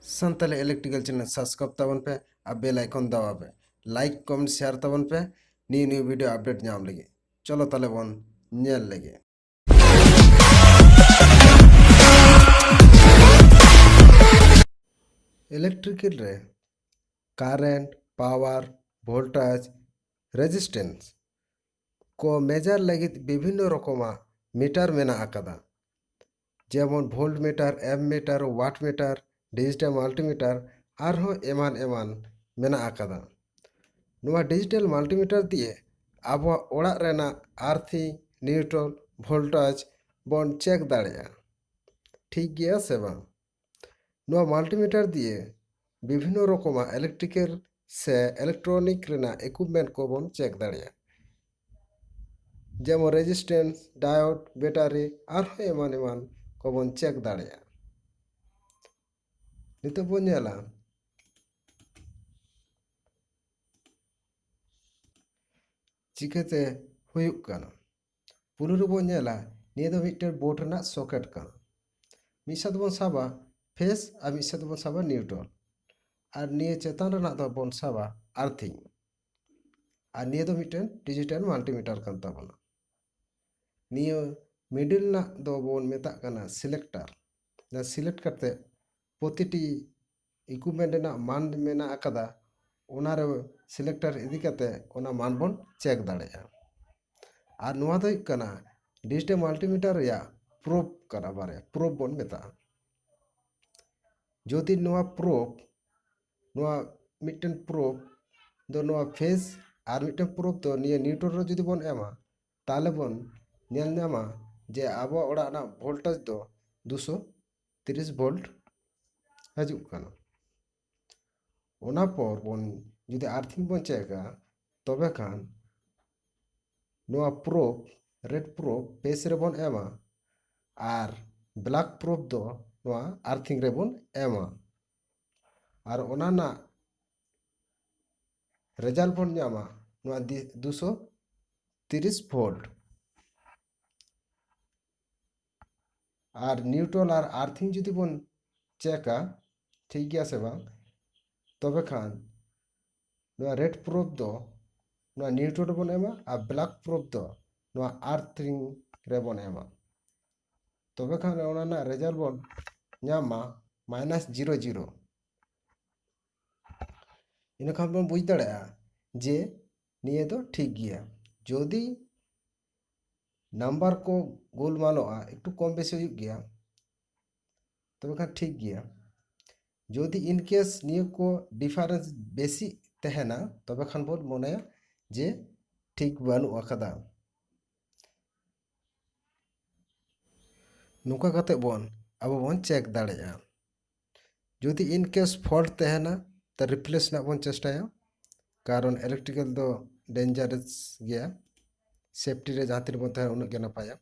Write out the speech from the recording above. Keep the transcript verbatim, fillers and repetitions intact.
Santali electrical channel subscribe ᱛᱟᱵᱚᱱ ᱯᱮ ᱟᱨ bell icon ᱫᱟᱵᱟᱣ ᱯᱮ᱾ ᱞᱟᱭᱤᱠ, ᱠᱚᱢᱮᱱᱴ, ᱥᱮᱭᱟᱨ ᱛᱟᱵᱚᱱ ᱯᱮ ᱱᱤᱭᱩ ᱱᱤᱭᱩ ᱵᱷᱤᱰᱤᱭᱳ ᱟᱯᱰᱮᱴ ᱧᱟᱢ ᱞᱟᱹᱜᱤᱫ᱾ ᱪᱚᱞᱚ ᱛᱟᱦᱞᱮ ᱵᱚᱱ ᱧᱮᱞ ᱞᱮᱜᱮ᱾ ᱤᱞᱮᱠᱴᱨᱤᱠᱟᱞ ᱨᱮ ᱠᱟᱨᱮᱱᱴ, ᱯᱟᱣᱟᱨ, ᱵᱷᱳᱞᱴᱟᱡᱽ, ᱨᱮᱡᱤᱥᱴᱮᱱᱥ ᱠᱚ ᱢᱮᱡᱟᱨ ᱞᱟᱹᱜᱤᱫ ᱵᱤᱵᱷᱤᱱᱱᱚ ᱨᱚᱠᱚᱢᱟᱜ ᱢᱤᱴᱟᱨ ᱢᱮᱱᱟᱜ ᱟᱠᱟᱫᱟ, ᱡᱮᱢᱚᱱ voltmeter, ammeter, wattmeter, digital multimeter, ᱟᱨᱦᱚᱸ ᱮᱢᱟᱱ ᱮᱢᱟᱱ ᱢᱮᱱᱟᱜ ᱟᱠᱟᱫᱟ᱾ ᱱᱚᱣᱟ ᱰᱤᱡᱤᱴᱟᱞ ᱢᱟᱞᱴᱤᱢᱤᱴᱟᱨ ᱫᱤᱭᱮ ᱟᱵᱚᱣᱟᱜ ᱚᱲᱟᱜ ᱨᱮᱱᱟᱜ ᱟᱨᱛᱷᱤᱝ, ᱱᱤᱭᱩᱴᱨᱟᱞ, ᱵᱷᱳᱞᱴᱟᱡᱽ ᱵᱚᱱ ᱪᱮᱠ ᱫᱟᱲᱮᱭᱟᱜᱼᱟ, ᱴᱷᱤᱠ ᱜᱮᱭᱟ ᱥᱮ ᱵᱟᱝ? ᱱᱚᱣᱟ ᱢᱟᱞᱴᱤᱢᱤᱴᱟᱨ ᱫᱤᱭᱮ ᱵᱤᱵᱷᱤᱱᱱᱚ ᱨᱚᱠᱚᱢᱟᱜ ᱤᱞᱮᱠᱴᱨᱤᱠᱟᱞ ᱥᱮ ᱤᱞᱮᱠᱴᱨᱚᱱᱤᱠ ᱨᱮᱱᱟᱜ ᱤᱠᱩᱯᱢᱮᱱᱴ ᱠᱚᱵᱚᱱ ᱪᱮᱠ ᱫᱟᱲᱮᱭᱟᱜᱼᱟ, ᱡᱮᱢᱚᱱ ᱨᱮᱡᱤᱥᱴᱮᱱᱥ, ᱰᱟᱭᱳᱰ, ᱵᱮᱴᱟᱨᱤ, ᱟᱨᱦᱚᱸ ᱮᱢᱟᱱ ᱮᱢᱟᱱ ᱠᱚᱵᱚᱱ ᱪᱮᱠ ᱫᱟᱲᱮᱭᱟᱜᱼᱟ᱾ ᱱᱤᱛᱚᱜ ᱵᱚᱱ ᱧᱮᱞᱟ ᱪᱤᱠᱟᱹᱛᱮ ᱦᱩᱭᱩᱜ ᱠᱟᱱᱟ᱾ ᱯᱩᱭᱞᱩ ᱨᱮᱵᱚᱱ ᱧᱮᱞᱟ, ᱱᱤᱭᱟᱹ ᱫᱚ ᱢᱤᱫᱴᱮᱱ ᱵᱳᱨᱰ ᱨᱮᱱᱟᱜ ᱥᱚᱠᱮᱴ ᱠᱟᱱᱟ᱾ ᱢᱤᱫ ᱥᱮᱫ ᱫᱚᱵᱚᱱ ᱥᱟᱵᱟ ᱯᱷᱮᱥ ᱟᱨ ᱢᱤᱫ ᱥᱮᱫ ᱫᱚᱵᱚᱱ ᱥᱟᱵᱟ ᱱᱤᱭᱩᱴᱨᱟᱞ, ᱟᱨ ᱱᱤᱭᱟᱹ ᱪᱮᱛᱟᱱ ᱨᱮᱱᱟᱜ ᱫᱚᱵᱚᱱ ᱥᱟᱵᱟ ᱟᱨᱛᱷᱤᱝ, ᱟᱨ ᱱᱤᱭᱟᱹ ᱫᱚ ᱢᱤᱫᱴᱮᱱ ᱰᱤᱡᱤᱴᱟᱞ ᱢᱟᱞᱴᱤᱢᱤᱴᱟᱨ ᱠᱟᱱ ᱛᱟᱵᱚᱱᱟ᱾ ᱱᱤᱭᱟᱹ ᱢᱤᱰᱤᱞ ᱨᱮᱱᱟᱜ ᱫᱚᱵᱚᱱ ᱢᱮᱛᱟᱜ ᱠᱟᱱᱟ ᱥᱤᱞᱮᱠᱴᱟᱨ᱾ ᱡᱟᱦᱟᱸ ᱥᱤᱞᱮᱠᱴ ᱠᱟᱛᱮ ᱯᱨᱚᱛᱤᱴᱤ ᱤᱠᱩᱯᱢᱮᱱᱴ ᱨᱮᱱᱟᱜ ᱢᱟᱱ ᱢᱮᱱᱟᱜ ᱟᱠᱟᱫᱟ, ᱚᱱᱟᱨᱮ ᱥᱤᱞᱮᱠᱴᱟᱨ ᱤᱫᱤ ᱠᱟᱛᱮ ᱚᱱᱟ ᱢᱟᱱ ᱵᱚᱱ ᱪᱮᱠ ᱫᱟᱲᱮᱭᱟᱜᱼᱟ᱾ ᱟᱨ ᱱᱚᱣᱟ ᱫᱚ ᱦᱩᱭᱩᱜ ᱠᱟᱱᱟ ᱰᱤᱡᱤᱴᱟᱞ ᱢᱟᱞᱴᱤᱢᱤᱴᱟᱨ ᱨᱮᱭᱟᱜ ᱯᱨᱳᱵ ᱠᱟᱱᱟ, ᱵᱟᱨᱭᱟ ᱯᱨᱳᱵ ᱵᱚᱱ ᱢᱮᱛᱟᱜᱼᱟ᱾ ᱡᱩᱫᱤ ᱱᱚᱣᱟ ᱯᱨᱳᱵ, ᱱᱚᱣᱟ ᱢᱤᱫᱴᱮᱱ ᱯᱨᱳᱵ ᱫᱚ ᱱᱚᱣᱟ ᱯᱷᱮᱥ ᱟᱨ ᱢᱤᱫᱴᱮᱱ ᱯᱨᱳᱵ ᱫᱚ ᱱᱤᱭᱟᱹ ᱱᱤᱭᱩᱴᱨᱟᱞ ᱨᱮ ᱡᱩᱫᱤ ᱵᱚᱱ ᱮᱢᱟ, ᱛᱟᱦᱚᱞᱮ ᱵᱚᱱ ᱧᱮᱞ ᱧᱟᱢᱟ ᱡᱮ ᱟᱵᱚᱣᱟᱜ ᱚᱲᱟᱜ ᱨᱮᱱᱟᱜ ᱵᱷᱳᱞᱴᱮᱡᱽ ᱫᱚ ᱫᱩᱥᱚ ᱛᱤᱨᱤᱥ ᱵᱷᱳᱞᱴ ᱦᱤᱡᱩᱜ ᱠᱟᱱᱟ᱾ ᱚᱱᱟ ᱯᱚᱨ ᱵᱚᱱ ᱡᱩᱫᱤ ᱟᱨᱛᱷᱤᱝ ᱵᱚᱱ ᱪᱮᱠᱟ, ᱛᱚᱵᱮ ᱠᱷᱟᱱ ᱱᱚᱣᱟ ᱯᱨᱳᱵ, ᱨᱮᱰ ᱯᱨᱳᱵ ᱯᱷᱮᱥ ᱨᱮᱵᱚᱱ ᱮᱢᱟ ᱟᱨ ᱵᱞᱟᱠ ᱯᱨᱳᱵ ᱫᱚ ᱱᱚᱣᱟ ᱟᱨᱛᱷᱤᱝ ᱨᱮᱵᱚᱱ ᱮᱢᱟ᱾ ᱟᱨ ᱚᱱᱟ ᱨᱮᱱᱟᱜ ᱨᱮᱡᱟᱞᱴ ᱵᱚᱱ ᱧᱟᱢᱟ ᱱᱚᱣᱟ ᱫᱩᱥᱚ ᱛᱤᱨᱤᱥ ᱵᱷᱳᱞᱴ᱾ ᱟᱨ ᱱᱤᱭᱩᱴᱨᱟᱞ ᱟᱨ ᱟᱨᱛᱷᱤᱝ ᱡᱩᱫᱤ ᱵᱚᱱ ᱪᱮᱠᱟ, ᱴᱷᱤᱠ ᱜᱮᱭᱟ ᱥᱮ ᱵᱟᱝ? ᱛᱚᱵᱮ ᱠᱷᱟᱱ ᱱᱚᱣᱟ red proof ᱫᱚ ᱱᱚᱣᱟ neutral ᱨᱮᱵᱚᱱ ᱮᱢᱟ ᱟᱨ black proof ᱫᱚ ᱱᱚᱣᱟ earth ring ᱨᱮᱵᱚᱱ ᱮᱢᱟ᱾ ᱛᱚᱵᱮ ᱠᱷᱟᱱ ᱚᱱᱟ ᱨᱮᱱᱟᱜ result ᱵᱚᱱ ᱧᱟᱢᱟ minus zero zero᱾ ᱤᱱᱟᱹ ᱠᱷᱟᱱ ᱵᱚᱱ ᱵᱩᱡᱽ ᱫᱟᱲᱮᱭᱟᱜᱼᱟ ᱡᱮ ᱱᱤᱭᱟᱹ ᱫᱚ ᱴᱷᱤᱠ ᱜᱮᱭᱟ᱾ ᱡᱩᱫᱤ number ᱠᱚ ᱜᱳᱞᱢᱟᱞᱚᱜᱼᱟ, ᱮᱠᱴᱩ ᱠᱚᱢ ᱵᱮᱥᱤ ᱦᱩᱭᱩᱜ ᱜᱮᱭᱟ, ᱛᱚᱵᱮ ᱠᱷᱟᱱ ᱴᱷᱤᱠ ᱜᱮᱭᱟ᱾ ᱡᱩᱫᱤ in case ᱱᱤᱭᱟᱹ ᱠᱚ difference ᱵᱮᱥᱤ ᱛᱟᱦᱮᱱᱟ, ᱛᱚᱵᱮ ᱠᱷᱟᱱ ᱵᱚᱱ ᱢᱚᱱᱮᱭᱟ ᱡᱮ ᱴᱷᱤᱠ ᱵᱟᱹᱱᱩᱜ ᱟᱠᱟᱫᱟ᱾ ᱱᱚᱝᱠᱟ ᱠᱟᱛᱮ ᱵᱚᱱ ᱟᱵᱚ ᱵᱚᱱ check ᱫᱟᱲᱮᱭᱟᱜᱼᱟ᱾ ᱡᱩᱫᱤ in case fault ᱛᱟᱦᱮᱱᱟ, ᱛᱚ replace ᱨᱮᱱᱟᱜ ᱵᱚᱱ ᱪᱮᱥᱴᱟᱭᱟ, ᱠᱟᱨᱚᱱ electrical ᱫᱚ dangerous ᱜᱮᱭᱟ᱾ Safety ᱨᱮ ᱡᱟᱦᱟᱸ ᱛᱤᱱᱟᱹᱜ ᱵᱚᱱ ᱛᱟᱦᱮᱱᱟ, ᱩᱱᱟᱹᱜ ᱜᱮ ᱱᱟᱯᱟᱭᱟ᱾